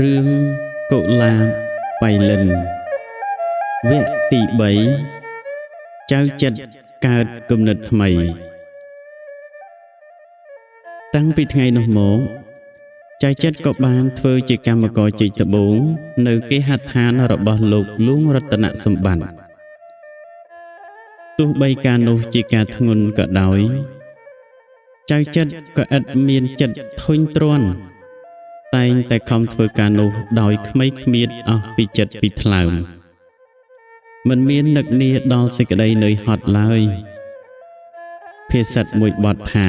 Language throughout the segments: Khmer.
រឿងកុលាបបៃលិនវគ្គទី3ចៅចិត្តកើតគំនិតថ្មីតាំងពីថ្ងៃនោះមកចៅចិត្តក៏បានធ្វើជាកម្មករជីកត្បូងនៅគេហដ្ឋានរបស់លោកលួងរតនសម្បត្តិទោះបីការនោះជាការធ្ងន់ក៏ដោយចៅចិត្តក៏ឥតមានចិត្តធុញទ្រាន់តែងតែខំធ្វើការនោះដោយក្មេកគ្មៀតអស់ពីចិត្តពីថ្លើមមិនមាននឹកនាដល់សេចក្តីនឿយហត់ឡើយភាសិតមួយបទថា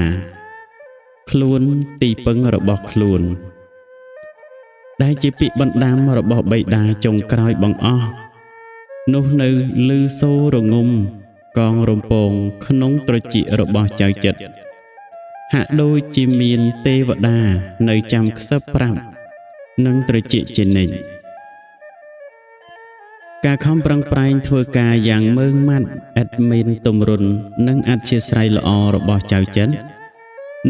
ខ្លួនទីពឹងរបស់ខ្លួនដែលជាពាក្យបណ្ដាំរបស់បិតាចុងក្រោយបង្អស់នោះនៅឮសូររងំកងរំពងក្នុងត្រចៀករបស់ចៅចិត្តហាក់ដូចជាមានទេវតានៅចាំខ្សឹបប្រាប់នឹងត្រចៀកជានិច្ចការខំប្រឹងប្រែងធ្វើការយ៉ាងម៉ឺងម៉ាត់ឥតមានទម្រន់និងអធ្យាស្រ័យល្អរបស់ចៅចិត្ត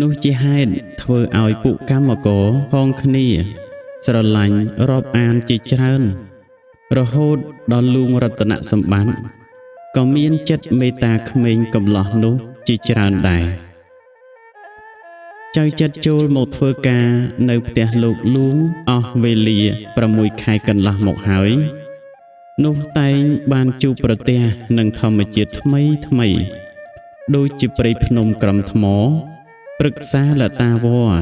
នោះជាហេតុធ្វើឲ្យពួកកម្មករផងគ្នាស្រឡាញ់រាប់អានជាច្រើនរហូតដល់លួងរតនសម្បត្តិក៏មានចិត្តមេត្តាក្មេងកំឡោះនោះជាច្រើនដែរចៅចិត្តចូលមកធ្វើការនៅផ្ទះលោកលួងអស់វេលា6ខែកន្លះមកហើយនោះតែងបានជួបប្រទះនឹងធម្មជាតិថ្មីថ្មីដូចជាព្រៃភ្នំក្រំថ្មព្រឹក្សាលតាវរ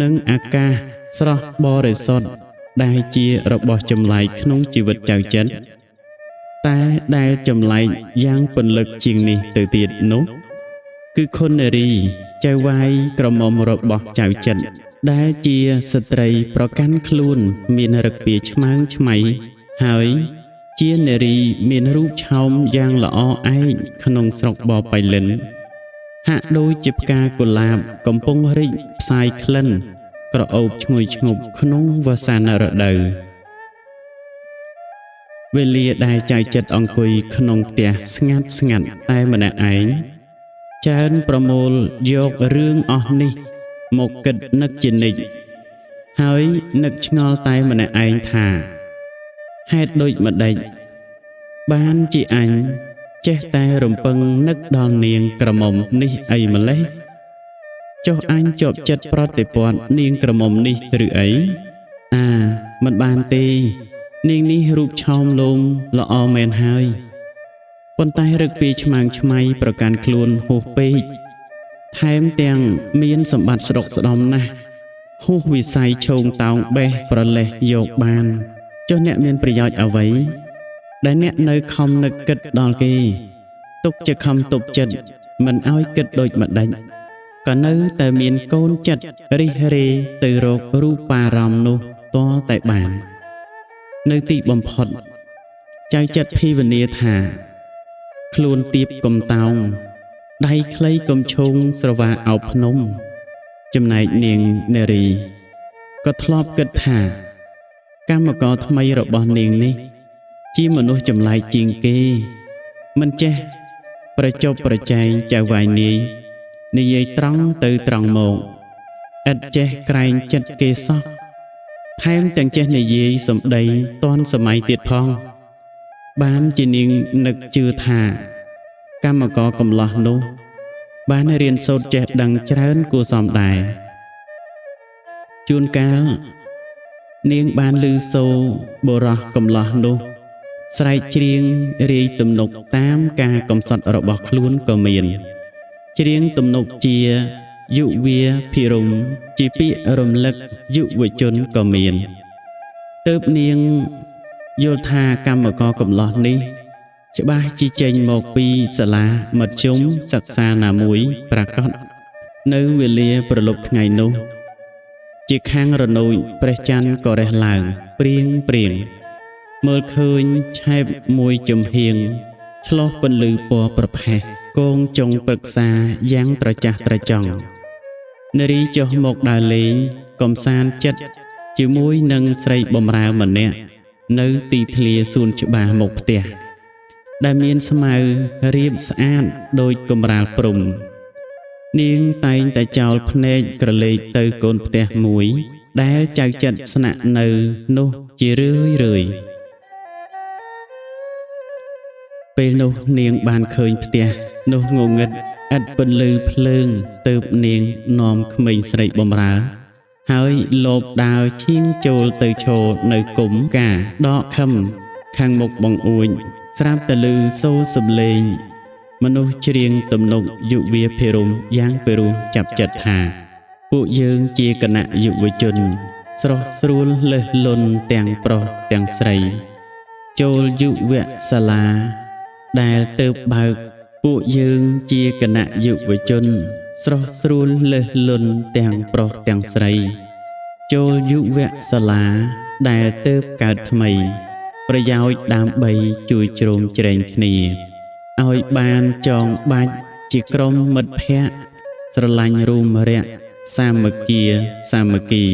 និងអាកាសស្រស់បរិសុទ្ធដែលជារបស់ចម្លែកក្នុងជីវិតចៅចិត្តតែដែលចម្លែកយ៉ាងពន្លឹកជាងនេះទៅទៀតនោះគឺខុននារីចៅវាយក្រមុំរបស់ចៅចិត្តដែលជាស្ត្រីប្រកាន់ខ្លួនមានរឹកពីឆ្មើងឆ្មៃហើយជានារីមានរូបឆោមយ៉ាងល្អឯកក្នុងស្រុកបបៃលិនហាក់ដូចជាផ្កាកុលាបកំពុងរីកផ្សាយក្លិនក្រអូបឈ្ងុយឈ្ងប់ក្នុងវស្សានរដូវវេលាដែលចៅចិត្តអង្គុយក្នុងផ្ទះស្ងាត់ស្ងាត់តែម្នាក់ឯងច្រើនប្រមូលយករឿងអស់នេះមកគិតនឹកជានិច្ចហើយនឹកឆ្ងល់តែម្នាក់ឯងថាហេតុដូចម្ដេចបានជាអញចេះតែរំពឹងនឹកដល់នាងក្រមុំនេះអីម្លេះចុះអញជាប់ចិត្តប្រតិព័ទ្ធនាងក្រមុំនេះឬអីអាមិនបានទេនាងនេះរូបឆោមលោមល្អមែនហើយប៉ុន្តែរឹកពីឆ្មាងឆ្មៃប្រកាន់ខ្លួនហួសពេកថែមទាំងមានសម្បត្តិស្ដុកស្ដំណាស់ហួសវិស័យឆោងតោងបេះប្រលេះយកបានចុះអ្នកមានប្រយោជន៍អ្វីដែលអ្នកនៅខំនឹកគិតដល់គេទុកជាខំទប់ចិត្តមិនឲ្យគិតដូចម្ដេចក៏នៅតែមានកូនចិត្តរិះរេទៅរករូបារម្មណ៍នោះទាល់តែបាននៅទីបំផុតចៅចិត្តភីវនាថាខ្លួនទៀបកំតោងដៃខ្លីកំឈងស្រវាអោបភ្នំចំណែកនាងនារីក៏ធ្លាប់គិតថាកម្មករថ្មីរបស់នាងនេះជាមនុស្សចម្លែកជាងគេមិនចេះប្រចប់ប្រចែងចៅវាយនាយនិយាយត្រង់ទៅត្រង់មកឥតចេះក្រែងចិត្តគេសោះថែមទាំងចេះនិយាយសម្ដីទាន់សម័យទៀតផងបានជានាងនឹកជឿថាកម្មករកំឡោះនោះបានរៀនសូត្រចេះដឹងច្រើនគួរសមដែរជួនកាលនាងបានឮសូរបុរសកំឡោះនោះស្រែកច្រៀងរាយទំនុកតាមការកំសត់របស់ខ្លួនក៏មានច្រៀងទំនុកជាយុវាភិរមជាពាក្យរំលឹកយុវជនក៏មានទើបនាងយល់ថាកម្មករកំឡោះនេះច្បាស់ជាចេញមកពីសាលាមធ្យមសិក្សាណាមួយប្រាកដនៅវេលាប្រលប់ថ្ងៃនោះជាខាងរនោចព្រះច័ន្ទក៏រះឡើងព្រៀងព្រៀងមើលឃើញឆែបមួយចំហៀងឆ្លោះពន្លឺពណ៌ប្រផេះគងចុងព្រឹក្សាយ៉ាងត្រចះត្រចង់នារីចុះមកដើរលេងកំសាន្តចិត្តជាមួយនឹងស្រីបំរើម្នាក់នៅទីធ្លាសួនច្បារមុខផ្ទះដែលមានស្មៅរៀបស្អាតដូចកម្រាលព្រំនាងតែងតែចោលភ្នែកក្រឡេកទៅកូនផ្ទះមួយ ដែលចៅចិត្រស្នាក់នៅនោះជារឿយរឿយពេលនោះនាងបានឃើញផ្ទះនោះងងឹតឥតពន្លឺភ្លើងទើបនាងនាំក្មេងស្រីបំរើ ហើយលបដើរឈៀងចូលទៅឈរនៅគុំកាដកខឹមខាងមុខបង្អួចស្រាប់តែឮសូរសំឡេងមនុស្សច្រៀងទំនុកយុវាភិរម្យយ៉ាងពិរោះចាប់ចិត្តថា ពួកយើងជាគណៈយុវជន ស្រស់ស្រួលលើសលន់ទាំងប្រុសទាំងស្រី ចូលយុវសាលា ដែលទើបបើកពួកយើងជាគណៈយុវជន ស្រស់ស្រួលលើសលន់ទាំងប្រុសទាំងស្រី ចូលយុវសាលា ដែលទើបកើតថ្មី ប្រយោជន៍ដើម្បីជួយជ្រោមជ្រែងគ្នា ឲ្យបានចងបាច់ជាក្រុមមិត្តភក្តិស្រឡាញ់រួមរយៈសាមគ្គីសាមគ្គី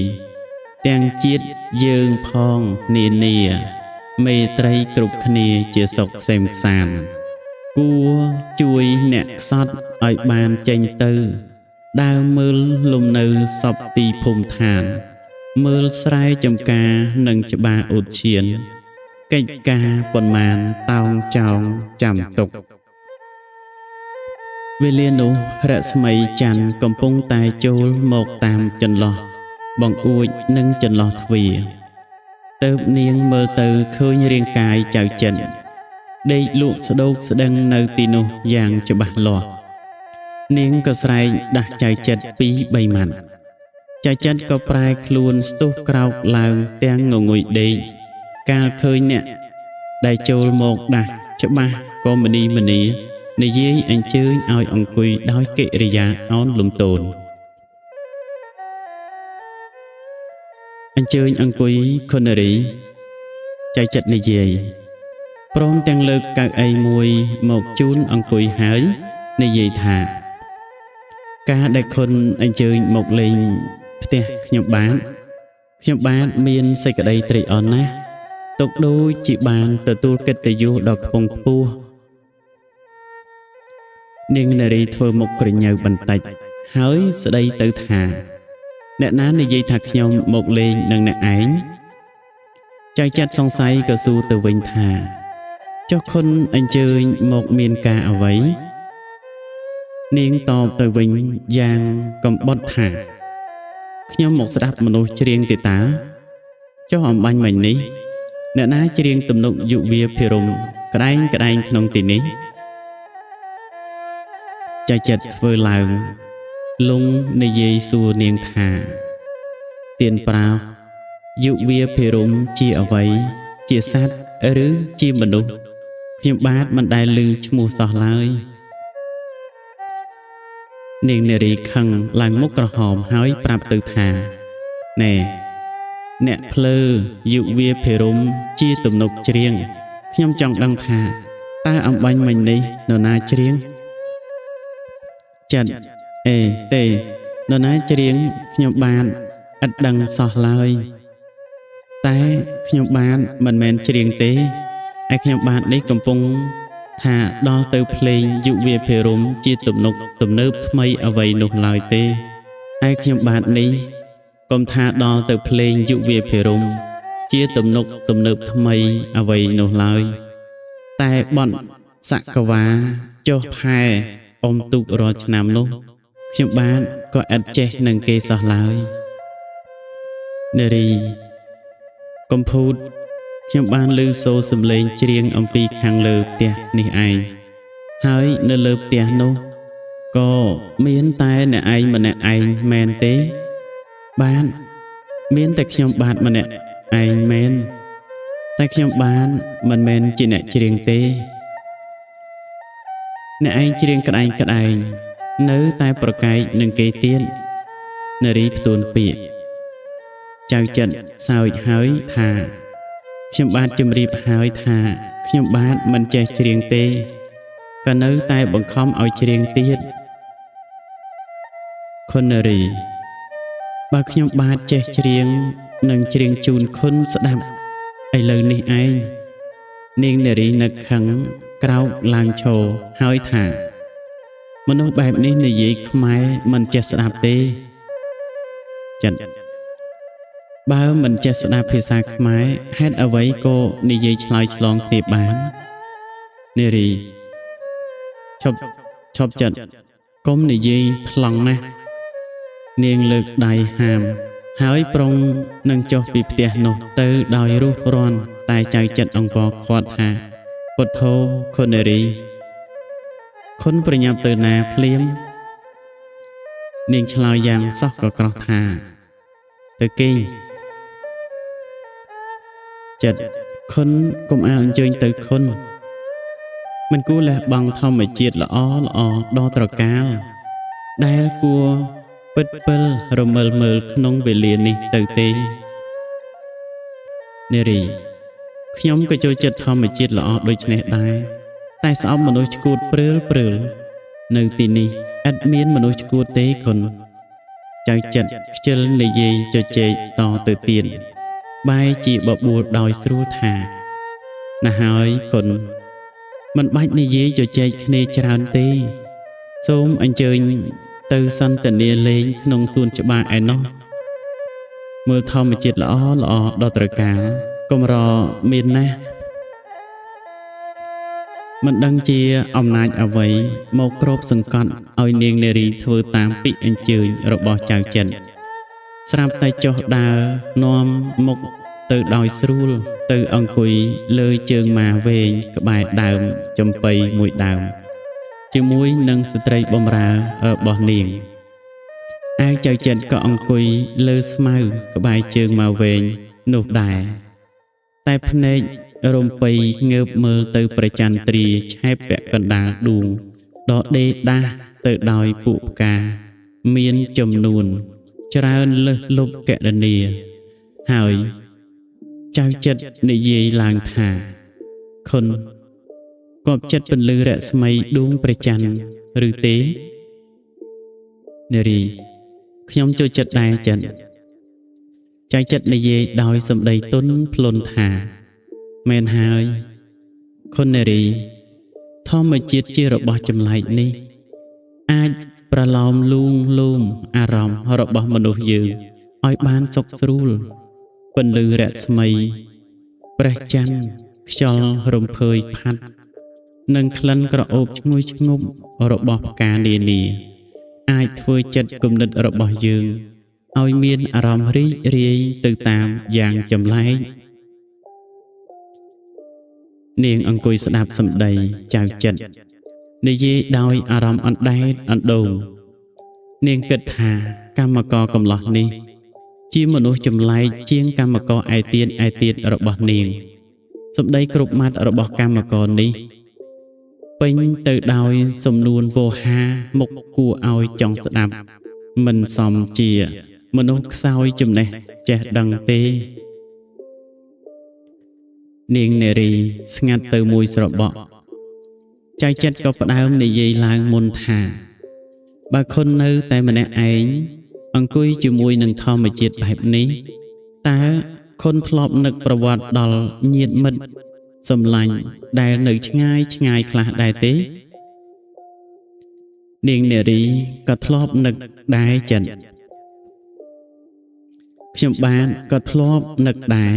ទាំងជាតិយើងផងនានា មេត្រីគ្រប់គ្នាជាសុខសេមសាន គួរជួយអ្នកខ្សត់ឲ្យបានចេញទៅ ដើរមើលលំនៅសពទីភូមិឋាន មើលស្រែចំការនិងច្បារឧទ្យាន កិច្ចការប៉ុន្មានតោងចោងចាំទុក វេលានោះរស្មីច័ន្ទកំពុងតែចូលមកតាមចន្លោះបង្អួចនិងចន្លោះទ្វារទើបនាងមើលទៅឃើញរាងកាយចៅចិនដេកលក់ស្ដោកស្ដឹងនៅទីនោះយ៉ាងច្បាស់លាស់នាងក៏ស្រែកដាស់ចៅចិត្តពីរបីម៉ាត់ចៅចិត្តក៏ប្រែខ្លួនស្ទុះក្រោកឡើងទាំងងងុយដេកកាលឃើញអ្នកដែលចូលមកដាស់ច្បាស់ក៏មនីមនីនិយាយអញ្ជើញឲ្យអង្គុយដោយកិរិយាអោនលំទោនអញ្ជើញអង្គុយខុនរីចៅចិត្តនិយាយព្រមទាំងលើកកៅអីមួយមកជូនអង្គុយហើយនិយាយថាការដែលខុនអញ្ជើញមកលេងផ្ទះខ្ញុំបាទខ្ញុំបាទមានសេចក្តីត្រេកអរណាស់ទុកដូចជាបានទទួលកិត្តិយសដ៏ខ្ពង់ខ្ពស់នាងនារីធ្វើមុខក្រញ៉ៅបន្តិចហើយស្ដីទៅថាអ្នកណានិយាយថាខ្ញុំមកលេងនឹងអ្នកឯងចៅចិត្តសង្ស័យក៏សួរទៅវិញថាចុះខុនអញ្ជើញមកមានការអ្វីនាងតបទៅវិញយ៉ាងកំបុតថាខ្ញុំមកស្ដាប់មនុស្សច្រៀងទេតាចុះអំបញ្ញមិញនេះអ្នកណាច្រៀងទំនុកយុវាភិរម្យក្តែងក្តែងក្នុងទីនេះចៅចិត្តធ្វើឡើងលងនិយាយសួរនាងថាទានប្រោសយុវាភិរម្យជាអ្វីជាសត្វឬជាមនុស្សខ្ញុំបាទមិនដែលឮឈ្មោះសោះឡើយនាងនារីខឹងឡើងមុខក្រហមហើយប្រាប់ទៅថាណែអ្នកភ្លើយុវាភិរម្យជាទំនុកច្រៀងខ្ញុំចង់ដឹងថាតើអំបញ្ញមិញនេះនរណាច្រៀងចិត្តអេទេនរណាច្រៀងខ្ញុំបាទឥតដឹងសោះឡើយតែខ្ញុំបាទមិនមែនច្រៀងទេឯខ្ញុំបាទនេះកំពុងថាដល់ទៅភ្លេងយុវាភិរម្យជាទំនុកទំនើបថ្មីអ្វីនោះឡើយទេឯខ្ញុំបាទនេះកុំថាដល់ទៅភ្លេងយុវាភិរម្យជាទំនុកទំនើបថ្មីអ្វីនោះឡើយតែបន់សកវាចុះផែអុំទូករាល់ឆ្នាំនោះខ្ញុំបាទក៏ឥតចេះនឹងគេសោះឡើយនារីកំភូតខ្ញុំបានឮសូរសំឡេងច្រៀងអំពីខាងលើផ្ទះនេះឯងហើយនៅលើផ្ទះនោះក៏មានតែអ្នកឯងម្នាក់ឯងមែនទេបាទមានតែខ្ញុំបាទម្នាក់ឯងមែនតែខ្ញុំបាទមិនមែនជាអ្នកច្រៀងទេអ្នកឯងច្រៀងក្តែងក្តែងនៅតែប្រកែកនឹងគេទៀតនារីផ្ទួនពាក្យចៅចិត្តសើចហើយថាខ្ញុំបាទជម្រាបហើយថាខ្ញុំបាទមិនចេះច្រៀងទេក៏នៅតែបង្ខំឲ្យច្រៀងទៀតខុននារីបើខ្ញុំបាទចេះច្រៀងនឹងច្រៀងជូនខុនស្ដាប់ឥឡូវនេះឯងនាងនារីនឹកខឹងក្រោកឡើងឈរហើយថាមនុស្សបែបនេះនិយាយខ្មែរមិនចេះស្ដាប់ទេចិត្ត បើមិនចេះស្ដាប់ភាសាខ្មែរហេតុអ្វីក៏និយាយឆ្លើយឆ្លងគ្នាបាននារីឈប់ឈប់ចិត្តកុំនិយាយថ្លង់ណាស់នាងលើកដៃហាម ហើយប្រុងនឹងចុះពីផ្ទះនោះទៅដោយរុះរាន់តែចៅចិត្តអង្គខាត់ថាពុទ្ធោខុននារីខុនប្រញាប់ទៅណាភ្លាមនាងឆ្លើយយ៉ាងសោះកក្រោះថាទៅគេងចិត្តខុនកុំអាលអញ្ជើញទៅខុនមិនគួរលះបង់ធម្មជាតិល្អល្អដល់ត្រកាលដែលគួរពិតពិលរមិលមើលក្នុងវេលានេះទៅទេនារីខ្ញុំក៏ចូលចិត្តធម្មជាតិល្អដូចនេះដែរតែស្អប់មនុស្សឆ្កួតព្រើលព្រើលនៅទីនេះឥតមានមនុស្សឆ្កួតទេខុនចៅចិត្តខ្ជិលនិយាយជជែកតទៅទៀតបែរជាបបួលដោយស្រួលថាណាស់ហើយខុនមិនបាច់និយាយជជែកគ្នាច្រើនទេសូមអញ្ជើញទៅសន្ទនាលេងក្នុងសួនច្បារឯណោះមើលធម្មជាតិល្អល្អដល់ត្រកាលកម្រមានណាស់មិនដឹងជាអំណាចអ្វីមកគ្របសង្កត់ឲ្យនាងនារីធ្វើតាមពាក្យអញ្ជើញរបស់ចៅចិត្តស្រាប់តែចុះដើរនាំមុខទៅដោយស្រួលទៅអង្គុយលើជើងម៉ាវែងក្បែរដើមចំប៉ីមួយដើមជាមួយនឹងស្ត្រីបម្រើរបស់នាងឯចៅចិត្តក៏អង្គុយលើស្មៅក្បែរជើងម៉ាវែងនោះដែរតែភ្នែករំពៃងើបមើលទៅប្រច័នទ្រាឆែបពាក់កណ្ដាលដួងដ៏ដេដាស់ទៅដោយពួកផ្កាមានចំនួនច្រើនលើសលប់កណនីហើយចៅចិត្តនិយាយឡើងថាខុនគប់ចិត្តពន្លឺរស្មីដួងព្រះច័ន្ទឬទេនារីខ្ញុំចូលចិត្តដែរចិត្តចៅចិត្តនិយាយដោយសម្ដីទន់ភ្លន់ថាមែនហើយខុននារីធម្មជាតិជារបស់ចម្លែកនេះអាចប្រឡោមលួងលោមអារម្មណ៍របស់មនុស្សយើងឲ្យបានសុខស្រួលពន្លឺរស្មីព្រះច័ន្ទខ្យល់រំភើយផាត់និងក្លិនក្រអូបឈ្ងុយឈ្ងប់របស់ផ្កានានាអាចធ្វើចិត្តគំនិតរបស់យើងឲ្យមានអារម្មណ៍រីករាយទៅតាមយ៉ាងចម្លែកនាងអង្គុយស្ដាប់សម្ដីចៅចិត្តនិយាយដោយអារម្មណ៍អណ្ដែតអណ្ដូងនាងគិតថាកម្មករកំឡោះនេះជាមនុស្សចម្លែកជាងកម្មករឯទៀតឯទៀតរបស់នាងសម្ដីគ្រប់ម៉ាត់របស់កម្មករនេះពេញទៅដោយសំនួនវោហាមុខគួរឲ្យចង់ស្ដាប់មិនសមជាមនុស្សខ្សោយចំណេះចេះដឹងទេនាងនារីស្ងាត់ទៅមួយស្របក់ចៅចិត្តក៏ផ្ដើមនិយាយឡើងមុនថាបើខុននៅតែម្នាក់ឯងអង្គុយជាមួយនឹងធម្មជាតិបែបនេះតើខុនធ្លាប់នឹកប្រវត្តិដល់ញាតិមិត្តសម្លាញ់ដែលនៅឆ្ងាយឆ្ងាយខ្លះដែរទេនាងនារីក៏ធ្លាប់នឹកដែរចិត្តខ្ញុំបានក៏ធ្លាប់នឹកដែរ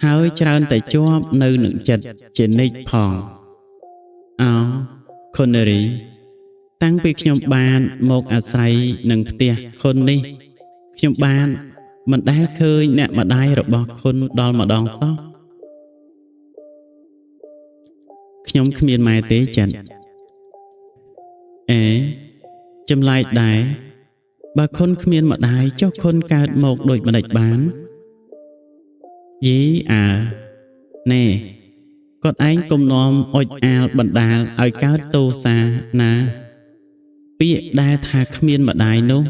ហើយច្រើនតែជាប់នៅនឹងចិត្តជានិច្ចផងអោខុននារីតាំងពីខ្ញុំបានមកអាស្រ័យនឹងផ្ទះខុននេះខ្ញុំបានមិនដែលឃើញអ្នកម្ដាយរបស់ខុនដល់ម្ដងសោះខ្ញុំគ្មានម៉ែទេចិត្តអេចម្លែកដែរបើខុនគ្មានម្ដាយចុះខុនកើតមកដូចម្ដេចបានយីអើណែគាត់ឯងកុំនាំអុចអាលបណ្ដាលឲ្យកើតទោសាណាពាក្យដែលថាគ្មានម្ដាយនោះ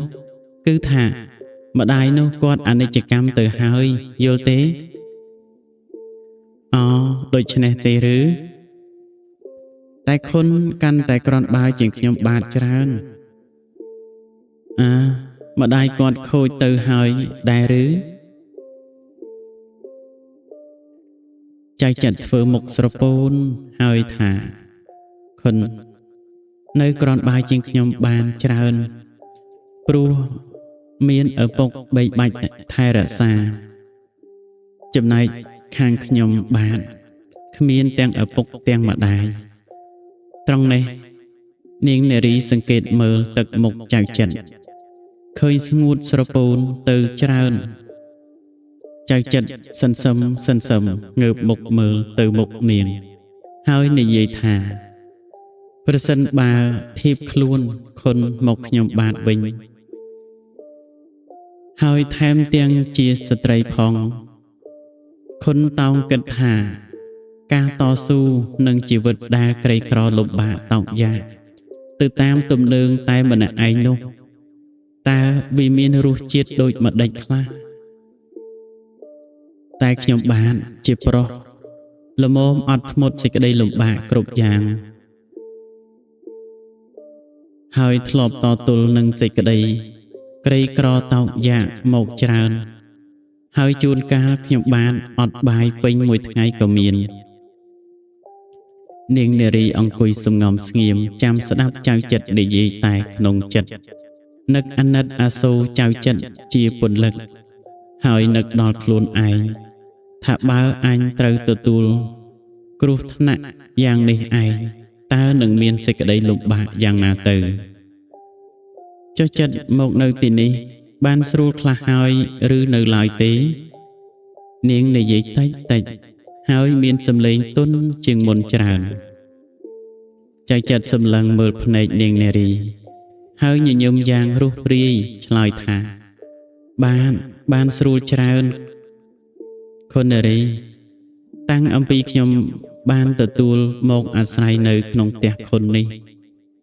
គឺថាម្ដាយនោះគាត់អនិច្ចកម្មទៅហើយយល់ទេអូដូច្នេះទេឬតែខុនកាន់តែក្រាន់បើជាងខ្ញុំបាទច្រើនអាម្ដាយគាត់ខូចទៅហើយដែរឬចៅចិត្តធ្វើមុខស្រពោនហើយថាខុននៅក្រាន់បើជាងខ្ញុំបានច្រើនព្រោះ មានឪពុកបីបាច់ថែរក្សាចំណែកខាងខ្ញុំបាទគ្មានទាំងឪពុកទាំងម្ដាយត្រង់នេះនាងនារីសង្កេតមើលទឹកមុខចៅចិត្រឃើញស្ងួតស្រពោនទៅច្រើនចៅចិត្រសន្សឹមសន្សឹមងើបមុខមើលទៅមុខនាងហើយនិយាយថាប្រសិនបើធៀបខ្លួនខុនមកខ្ញុំបាទវិញហើយថែមទាំងជាស្ត្រីផងខុនតោងគិតថាការតស៊ូនឹងជីវិតដែលក្រីក្រលំបាកតោកយ៉ាកទៅតាមទំនើងតែម្នាក់ឯងនោះតើវាមានរសជាតិដូចម្ដេចខ្លះតែខ្ញុំបានជាប្រុសល្មមអត់ធ្មត់សេចក្តីលំបាកគ្រប់យ៉ាងហើយធ្លាប់តទល់នឹងសេចក្តីក្រីក្រតោកយ៉ាកមកច្រើនហើយជួនកាលខ្ញុំបានអត់បាយពេញមួយថ្ងៃក៏មាននាងនារីអង្គុយសំងំស្ងៀមចាំស្ដាប់ចៅចិត្តនិយាយតែក្នុងចិត្តនឹកអាណិតអាសូរចៅចិត្តជាពន្លឹកហើយនឹកដល់ខ្លួនឯងថាបើអញត្រូវទទួលគ្រោះថ្នាក់យ៉ាងនេះឯងតើនឹងមានសេចក្តីលំបាកយ៉ាងណាទៅចុះចិត្តមកនៅទីនេះបានស្រួលខ្លះហើយឬនៅឡើយទេនាងនិយាយតិចតិចហើយមានសម្លេងទន់ជាងមុនច្រើនចៅចិត្តសម្លឹងមើលភ្នែកនាងនារីហើយញញឹមយ៉ាងរុះរាយឆ្លើយថាបានស្រួលច្រើនខុននារីតាំងអំពីខ្ញុំបានទទួលមកអាស្រ័យនៅក្នុងផ្ទះខុននេះ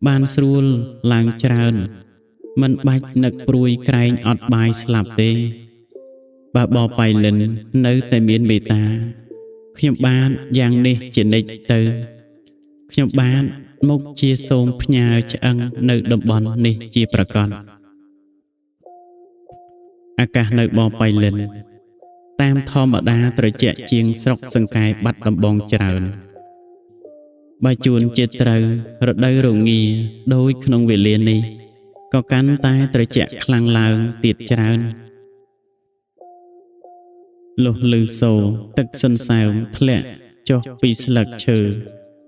បានស្រួលឡើងច្រើនមិនបាច់នឹកព្រួយក្រែងអត់បាយស្លាប់ទេបើបបៃលិននៅតែមានមេត្តាខ្ញុំបានយ៉ាងនេះជានិច្ចទៅខ្ញុំបានមកជាសូមផ្ញើឆ្អឹងនៅតំបន់នេះជាប្រកបអាកាសនៅបបៃលិនតាមធម្មតាត្រជាក់ជាងស្រុកសង្កែបាត់ដំបងច្រើនបើជួនជាត្រូវរដូវរងាដូចក្នុងវេលានេះក៏កាន់តែត្រជាក់ខ្លាំងឡើងទៀតច្រើនលុះលឺសូរទឹកសន្សើមធ្លាក់ចុះពីស្លឹកឈើ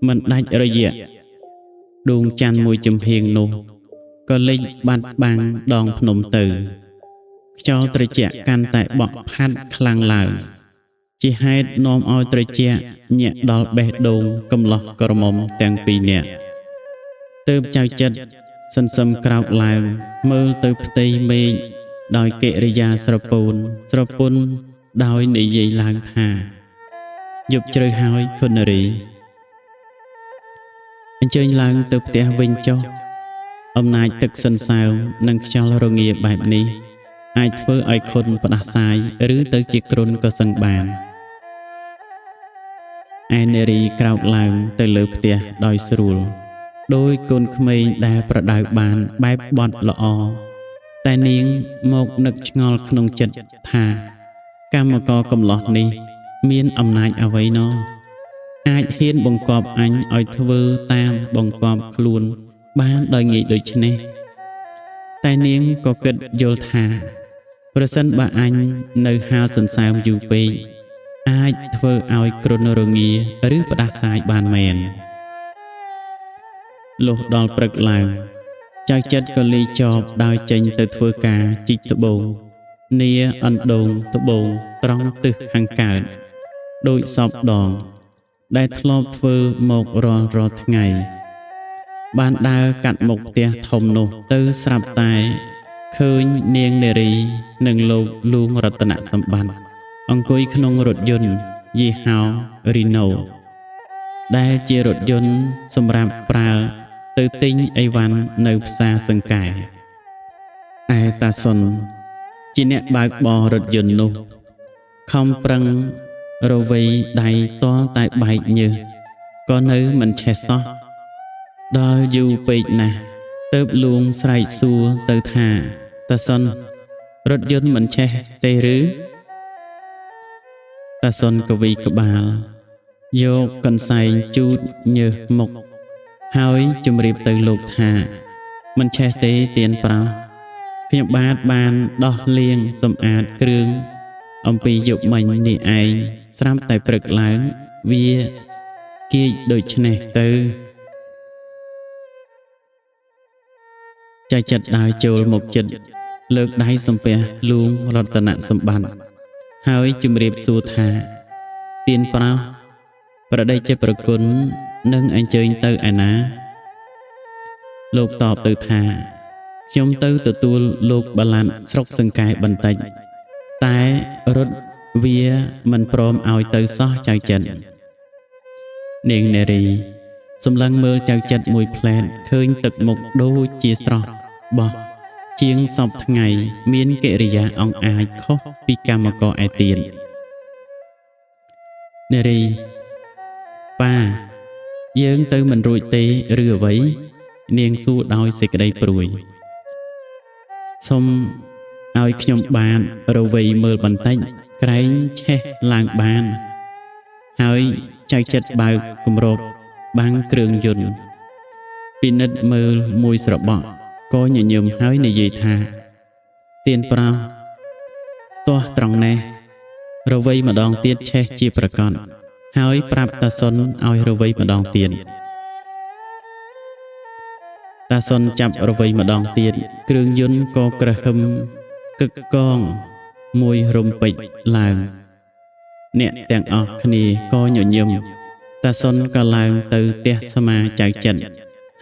មិនដាច់រយៈដួងច័ន្ទមួយចំហៀងនោះក៏លិចបាត់បាំងដងភ្នំទៅខ្យល់ត្រជាក់កាន់តែបក់ផាត់ខ្លាំងឡើងជាហេតុនាំឲ្យត្រជាក់ញាក់ដល់បេះដូងកំឡោះក្រមុំទាំងពីរនាក់ទើបចៅចិត្តសន្សឹមក្រោកឡើងមើលទៅផ្ទៃមេឃដោយកិរិយាស្រពោនស្រពន់ដោយនិយាយឡើងថាយប់ជ្រៅហើយខុននារីអញ្ជើញឡើងទៅផ្ទះវិញចុះអំណាចទឹកសន្សើមនិងខ្យល់រងាបែបនេះអាចធ្វើឲ្យខុនផ្ដាសាយឬទៅជាគ្រុនក៏សឹងបានឯនារីក្រោកឡើងទៅលើផ្ទះដោយស្រួលដោយកូនក្មេងដែលប្រដៅបានបែបបត់ល្អតែនាងមកនឹកឆ្ងល់ក្នុងចិត្តថាកម្មករកំឡោះនេះមានអំណាចអ្វីណោះអាចហ៊ានបង្គាប់អញឲ្យធ្វើតាមបង្គាប់ខ្លួនបានដោយងាយដូច្នេះតែនាងក៏គិតយល់ថាប្រសិនបើអញនៅហាលសន្សើមយូរពេកអាចធ្វើឲ្យគ្រុនរងាឬផ្ដាសាយបានមែនលុះដល់ព្រឹកឡើងចៅចិត្តក៏លីចបដោយចេញទៅធ្វើការជីកត្បូងនាអណ្ដូងត្បូងត្រង់ទិសខាងកើតដោយសពដងដែលធ្លាប់ធ្វើមករាល់ថ្ងៃបានដើរកាត់មុខផ្ទះធំនោះទៅស្រាប់តែឃើញនាងនារីនិងលោកលួងរតនសម្បត្តិអង្គុយក្នុងរថយន្តយីហោរីណូដែលជារថយន្តសម្រាប់ប្រើទៅទិញអីវ៉ាន់នៅផ្សារសង្កែឯតាសុនជាអ្នកបើកបររថយន្តនោះខំប្រឹងរវៃដៃទាល់តែបែកញើសក៏នៅមិនឆេះសោះដល់យូរពេកណាស់ទើបលួងស្រែកសួរទៅថាតាសុនរថយន្តមិនឆេះទេឬតាសុនកវីក្បាលយកកន្សែងជូតញើសមុខហើយជម្រាបទៅលោកថាមិនឆេះទេទៀនប្រោះខ ខ្ញុំបាទបានដោះលាងសម្អាតគ្រឿងអំពីយប់មិញនេះឯងស្រាប់តែព្រឹកឡើងវាគៀចដូច្នេះទៅចៅចិត្តដើរចូលមកចិត្តលើកដៃសំពះលួងរតនសម្បត្តិហើយជម្រាបសួរថាទៀនប្រោសប្រដេជប្រគុណនឹងអញ្ជើញទៅឯណាលោកតបទៅថាខ្ញុំទៅទទួលលោកបលាន់ស្រុកសង្កែបន្តិចតែរត់វាមិនព្រមឲ្យទៅសោះចៅចិត្តនាងនារីសម្លឹងមើលចៅចិត្តមួយផ្លែតឃើញទឹកមុខដូចជាស្រស់បោះជាងសពថ្ងៃមានកិរិយាអង្អាចខុសពីកម្មករឯទៀតនារីប៉ាយើងទៅមិនរួចទេឬអ្វីនាងសួរដោយសេចក្តីព្រួយសូមឲ្យខ្ញុំបានរវៃមើលបន្តិចក្រែងឆេះឡើងបានហើយចៅចិត្តបើកគម្របបាំងគ្រឿងយន្តពិនិត្យមើលមួយស្របក់ក៏ញញឹមហើយនិយាយថាទៀនប្រោសទាស់ត្រង់នេះរវៃម្ដងទៀតឆេះជាប្រកបហើយប្រាប់តាសុនឲ្យរវៃម្ដងទៀតតាសុនចាប់រវៃម្ដងទៀតគ្រឿងយន្តក៏ក្រហឹមកឹកកងមួយរំពេចឡើងអ្នកទាំងអស់គ្នាក៏ញញឹមតាសុនក៏ឡើងទៅផ្ទះស្មាចៅចិត្ត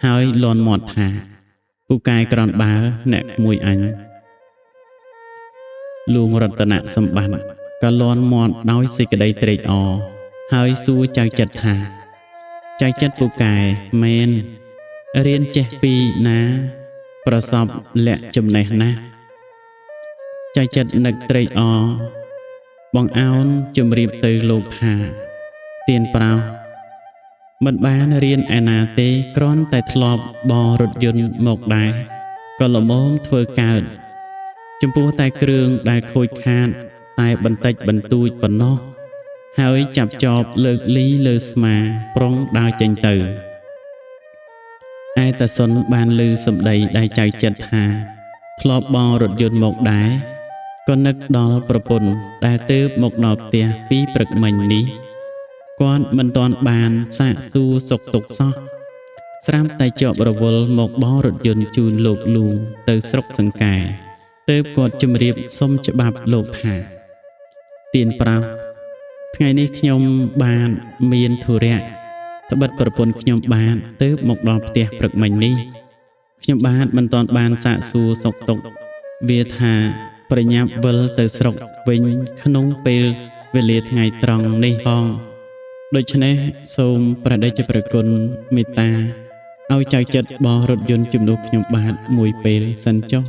ហើយលន់មាត់ថាពូកែក្រនបើអ្នកក្មួយអញលួងរតនសម្បត្តិក៏លន់មាត់ដោយសេចក្តីត្រេកអរហើយសួរចៅចិត្តថាចៅចិត្តពូកែមែនរៀនចេះពីណាប្រសពលាក់ចំណេះណាស់ចៅចិត្តនឹកត្រេកអរបងអោនជម្រាបទៅលោកថាទៀនប្រោសមិនបានរៀនឯណាទេគ្រាន់តែធ្លាប់បរថយន្តមកដែរក៏ល្មមធ្វើកើតចំពោះតែគ្រឿងដែលខូចខាតតែបន្តិចបន្តួចប៉ុណ្ណោះហើយចាប់ចបលើកលីលើស្មាប្រុងដើរចេញទៅឯតាសុនបានឮសម្ដីដែលចៅចិត្តថាធ្លាប់បរថយន្តមកដែរក៏នឹកដល់ប្រពន្ធដែលទើបមកដល់ផ្ទះពីព្រឹកមិញនេះគាត់មិនទាន់បានសាកសួរសុខទុក្ខសោះស្រាប់តែជាប់រវល់មកបរថយន្តជូនលោកលួងទៅស្រុកសង្កែទើបគាត់ជម្រាបសុំច្បាប់លោកថាទៀនប្រោសថ្ងៃនេះខ្ញុំបានមានធុរៈត្បិតប្រពន្ធខ្ញុំបានទើបមកដល់ផ្ទះព្រឹកមិញនេះខ្ញុំបាទមិនទាន់បានសាកសួរសុខទុក្ខវាថាប្រញាប់វិលទៅស្រុកវិញក្នុងពេលវេលាថ្ងៃត្រង់នេះផងដូច្នេះសូមព្រះតេជព្រះគុណមេត្តាឲ្យចៅចិត្តបរថយន្តជំនួសខ្ញុំបាទមួយពេលសិនចុះ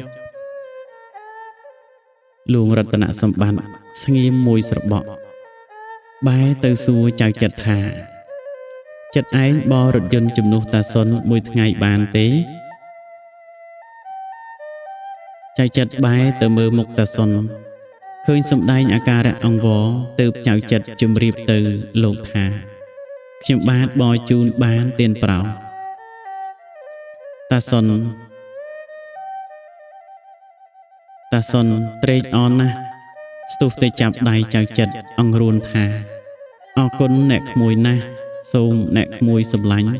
លួងរតនសម្បត្តិស្ងៀមមួយស្របក់បែរទៅសួរចៅចិត្តថាចិត្តឯងបរថយន្តជំនួសតាសុនមួយថ្ងៃបានទេចៅចិត្តបែរទៅមើលមុខតាសុនឃើញសម្ដែងអាការៈអង្វរទើបចៅចិត្តជម្រាបទៅលោកថាខ្ញុំបាទបរជូនបានទៀនប្រោសតាសុនត្រេកអរណាស់ស្ទុះទៅចាប់ដៃចៅចិត្តអង្រួនថាអរគុណអ្នកក្មួយណាស់សូមអ្នកក្មួយសម្លាញ់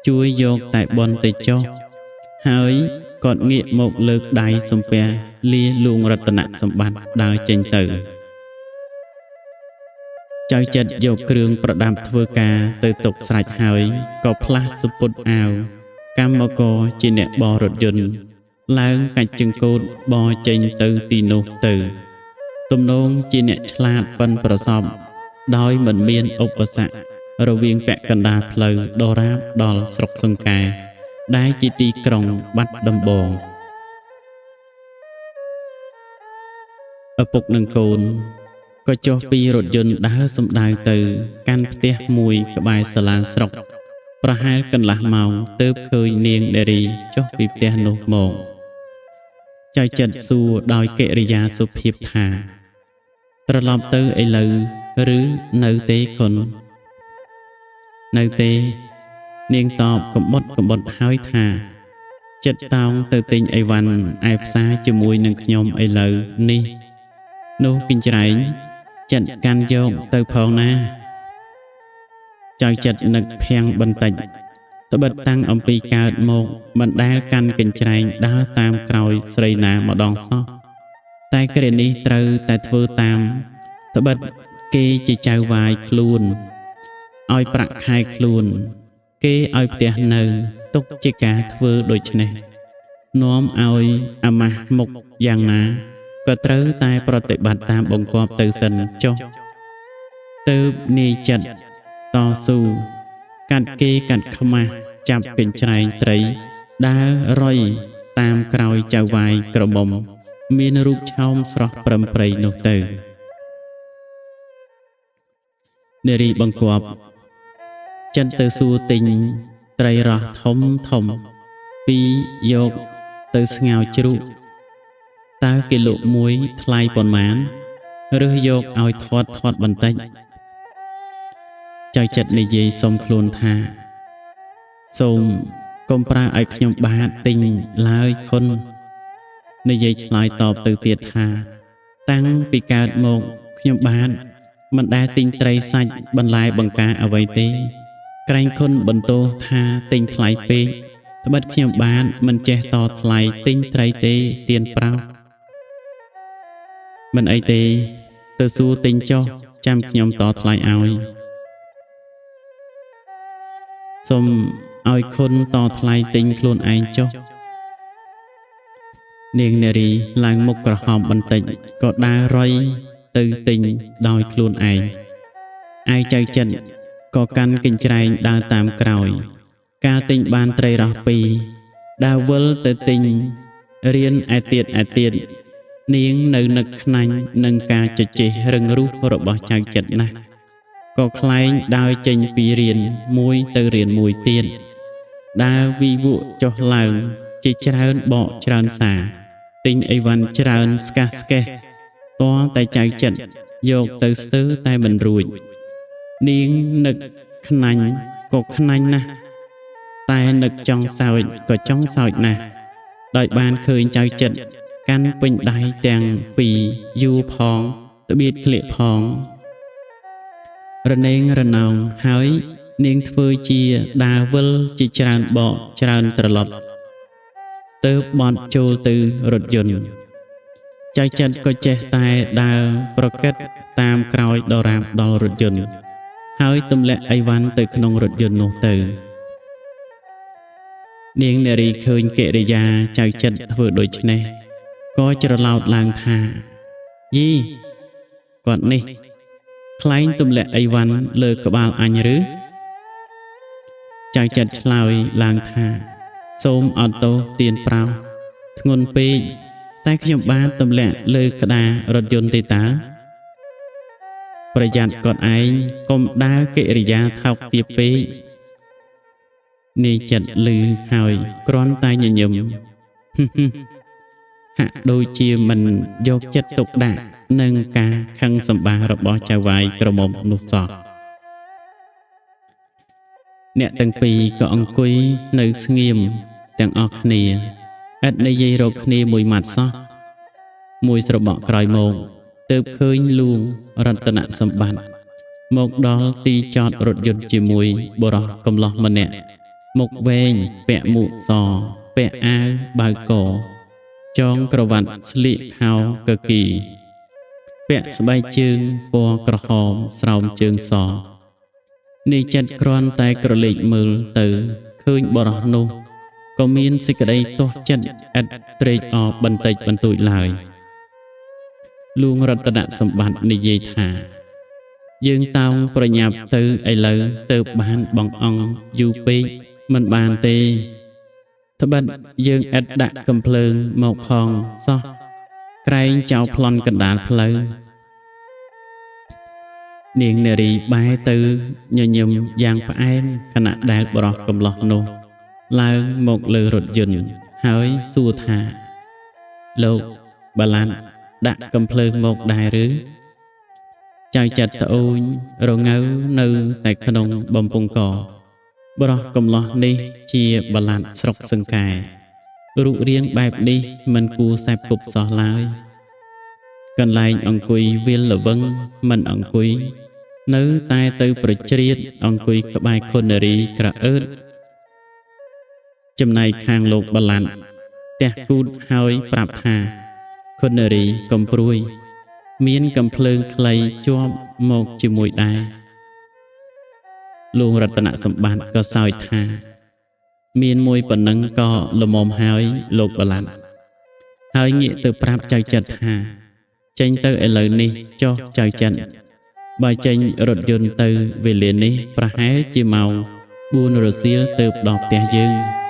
ជួយយកតែបន់ទៅចុះហើយគាត់ងាកមកលើកដៃសំពះលាលួងរតនសម្បត្តិដើរចេញទៅចៅចិត្តយកគ្រឿងប្រដាប់ធ្វើការទៅទុកស្រេចហើយក៏ផ្លាស់សំពត់អាវកម្មករជាអ្នកបរថយន្តឡើងកាច់ចង្កូតបរចេញទៅទីនោះទៅទំនងជាអ្នកឆ្លាតប៉ិនប្រសពដោយមិនមានឧបសគ្គរវាងពាក់កណ្ដាលផ្លូវដរាបដល់ស្រុកសង្កែដែលជាទីក្រុងបាត់ដំបងឪពុកនិងកូនក៏ចុះពីរថយន្តដើរសំដៅទៅកាន់ផ្ទះមួយក្បែរសាលាស្រុកប្រហែលកន្លះម៉ោងទើបឃើញនាងនារីចុះពីផ្ទះនោះមកចៅចិត្តសួរដោយកិរិយាសុភាពថាត្រឡប់ទៅឥឡូវឬនៅទេខុននៅទេនាងតបកំបុតកំបុតហើយថា ចិត្តតោងទៅទិញអីវ៉ាន់ឯផ្សារជាមួយនឹងខ្ញុំឥឡូវនេះនោះកញ្ច្រែងចិត្តកាន់យកទៅផងណាចៅចិត្តនឹកភាំងបន្តិចត្បិតតាំងអំពីកើតមកមិនដែលកាន់កញ្ច្រែងដើរតាមក្រោយស្រីណាម្ដងសោះតែគ្រានេះត្រូវតែធ្វើតាមត្បិតគេជាចៅវាយខ្លួនឲ្យប្រាក់ខែខ្លួនគេឲ្យផ្ទះនៅទុកជាការធ្វើដូច្នេះនាំឲ្យអាម៉ាស់មុខយ៉ាងណាក៏ត្រូវតែប្រតិបត្តិតាមបង្គាប់ទៅសិនចុះទៅនាយចិត្តតស៊ូកាត់គេកាត់ខ្មាស់ចាប់កញ្ច្រែងត្រីដើររយតាមក្រោយចៅវាយក្រមុំមានរូបឆោមស្រស់ប្រឹមប្រៃនោះទៅនារីបង្គាប់ចិត្តទៅសួរទិញត្រីរស់ធំធំពីយកទៅស្ងោរជ្រូកតើគេលក់មួយថ្លៃប៉ុន្មានរើសយកឲ្យធាត់ធាត់បន្តិចចៅចិត្តនិយាយសុំខ្លួនថាសូមកុំប្រើឲ្យខ្ញុំបាទទិញឡើយខុននិយាយឆ្លើយតបទៅទៀតថាតាំងពីកើតមកខ្ញុំបាទមិនដែលទិញត្រីសាច់បន្លែបង្ការអ្វីទេក្រែងខុនបន្ទោសថាទិញថ្លៃពេកត្បិតខ្ញុំបាទមិនចេះតថ្លៃទិញត្រីទេទៀនប្រោមិនអីទេទៅសួរទិញចុះចាំខ្ញុំតថ្លៃឲ្យសូមឲ្យខុនតថ្លៃទិញខ្លួនឯងចុះនាងនារីឡើងមុខក្រហមបន្តិចក៏ដើររយទៅទិញដោយខ្លួនឯងឯចៅចិត្តក៏កាន់កញ្ច្រែងដើរតាមក្រោយកាលទិញបានត្រីរស់ពីរដើរវិលទៅទិញរៀនឯទៀតឯទៀតនាងនៅនឹកខ្នាញ់នឹងការជជែករឹងរូសរបស់ចៅចិត្តណាស់ក៏ខ្លែងដើរចេញពីរៀនមួយទៅរៀនមួយទៀតដើរវិវក់ចុះឡើងជាច្រើនបកច្រើនសារទិញអីវ៉ាន់ច្រើនស្កះស្កេះតតែចៅចិត្តយកទៅស្ទើរតែមិនរួចនាងនឹកខ្នាញ់ក៏ខ្នាញ់ណាស់តែនឹកចង់សើចក៏ចង់សើចណាស់ដោយបានឃើញចៅចិត្តកាន់ពេញដៃទាំងពីរយូរផងត្បៀតក្លៀកផងរណេងរណោងហើយនាងធ្វើជាដើរវិលជាច្រើនបកច្រើនត្រឡប់ទៅបត់ចូលទៅរថយន្តចៅចិត្តក៏ចេះតែដើរប្រកិតតាមក្រោយដរាបដល់រថយន្តហើយទម្លាក់អីវ៉ាន់ទៅក្នុងរថយន្តនោះទៅនាងនារីឃើញកិរិយាចៅចិត្តធ្វើដូច្នេះក៏ច្រឡោតឡើងថាយីគាត់នេះខ្លែងទម្លាក់អីវ៉ាន់លើក្បាលអញឬចៅចិត្តឆ្លើយឡើងថាសូមអត់ទោសទៀនប្រោសធ្ងន់ពេកតែខ្ញុំបានទម្លាក់លើក្តាររថយន្តទេតាប្រយ័ត្នគាត់ឯងកុំដើរកិរិយាថោកទាបពេកនាយចិត្តឮហើយគ្រាន់តែញញឹមហាក់ដូចជាមិនយកចិត្តទុកដាក់នឹងការខឹងសម្បារបស់ចៅវាយក្រមុំនោះសោះអ្នកទាំងពីរក៏អង្គុយនៅស្ងៀមទាំងអស់គ្នាឥតនិយាយរកគ្នាមួយម៉ាត់សោះមួយស្របក់ក្រោយមកទើបឃើញលួងរតនសម្បត្តិមកដល់ទីចតរថយន្តជាមួយបុរសកំឡោះម្នាក់មុខវែងពាក់មួកសពាក់អាវបើកកចងក្រវ៉ាត់ស្លៀកខោកគីពាក់ស្បែកជើងពណ៌ក្រហមស្រោមជើងសនេះចិត្តគ្រាន់តែក្រឡេកមើលទៅឃើញបុរសនោះក៏មានសេចក្តីទាស់ចិត្តឥតត្រេកអរបន្តិចបន្តួចឡើយលួងរតនសម្បត្តិនិយាយថាយើងតោងប្រញាប់ទៅឥឡូវទៅបានបងអង្គយូរពេកមិនបានទេត្បិតយើងឥតដាក់កំភ្លើងមកផងសោះក្រែងចោលប្លន់កណ្ដាលផ្លូវនាងនារីបែរទៅញញឹមយ៉ាងផ្អែមខណៈដែលបុរសកំឡោះនោះឡើងមកលើរថយន្តហើយសួរថាលោកបាឡាន់ដាក់កំភ្លើងមកដែរឬចៅចិត្តត្អូញរងៅនៅតែក្នុងបំពង់កបុរសកំឡោះនេះជាបាឡាត់ស្រុកសង្កែ រូបរាងបែបនេះមិនគួរសេពគប់សោះឡើយ កន្លែងអង្គុយវាលល្វឹងមិនអង្គុយ នៅតែទៅប្រជ្រៀតអង្គុយក្បែរខុននារីក្រអឺត។ ចំណែកខាងលោកបលាន់ទះគូតហើយប្រាប់ថា ខុននារីកុំព្រួយ មានកំភ្លើងខ្លីជាប់មកជាមួយដែរ។ លួងរតនសម្បត្តិក៏សើចថា មានមួយប៉ុណ្ណឹងក៏ល្មមហើយលោកបលាន់ ហើយងាកទៅប្រាប់ចៅចិត្តថា ចេញទៅឥឡូវនេះចុះចៅចិត្ត បើចេញរថយន្តទៅវេលានេះប្រហែលជាម៉ោង4រសៀលទើបដល់ផ្ទះយើង។